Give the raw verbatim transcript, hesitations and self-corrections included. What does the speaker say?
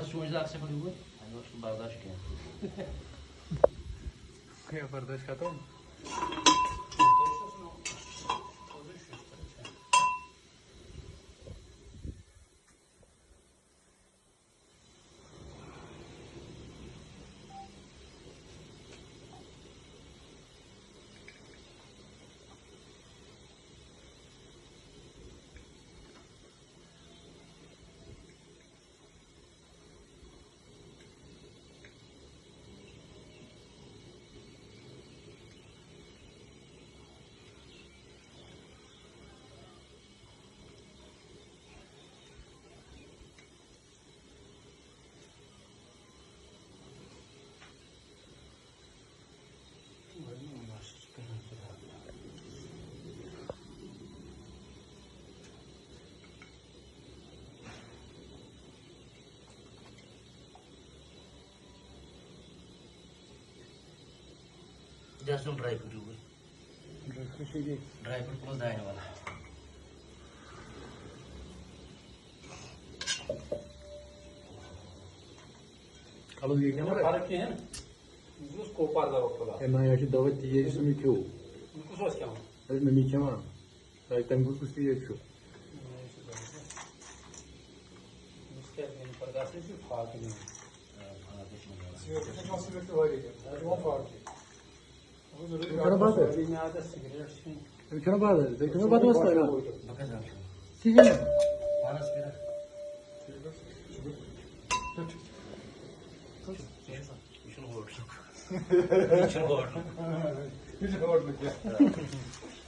چھُ وۄنۍ زٕ اکھ سیکنڈ یوٗت، اَمہِ برٛونٛہہ چھُنہٕ برداش کینٛہہ۔ ہے، برداش ختم۔ دِژٕن dry fruit use. Dry fruit plus دانہِ وَل۔ کَلَس گٔے کیٛاہ فرق کِہیٖنۍ۔ یہِ اوس کوپار دوا پھوٚلہ۔ ہے نہ، یہِ حظ چھُ دوا تیز، یُس مےٚ کھیوٚو۔ یہِ کُس اوس کھٮ۪وان؟ ہے، مےٚ مےٚ کھٮ۪وان۔ ہے، تَمہِ کُس کُس تیز چھُ؟ نہ، یہِ چھُ زبردست۔ أمِس کیٛاہ، أمِس پَتہٕ آسان چھُ فاقہٕ نِوان۔ آ، فاقہٕ چھُ نِوان۔ سِگریٹ چھُ کھٮ۪وان، سِگریٹ چھُ واریاہ کینٛہہ۔ یہِ چھُ یِوان فاقہٕ۔ تُہۍ چھِو نہ بازر؟ تُہۍ چھِو نہ بازر؟ تُہۍ چھِو نہ بازر؟ بہٕ کَتہِ زانہٕ؟ کِہیٖنۍ نہٕ۔ پانَس کٔرِتھ۔ یہِ چھُنہٕ ہوٹلُک۔ یہِ چھُنہٕ ہوٹلُک۔ یہِ چھُنہٕ ہوٹلُک کینٛہہ۔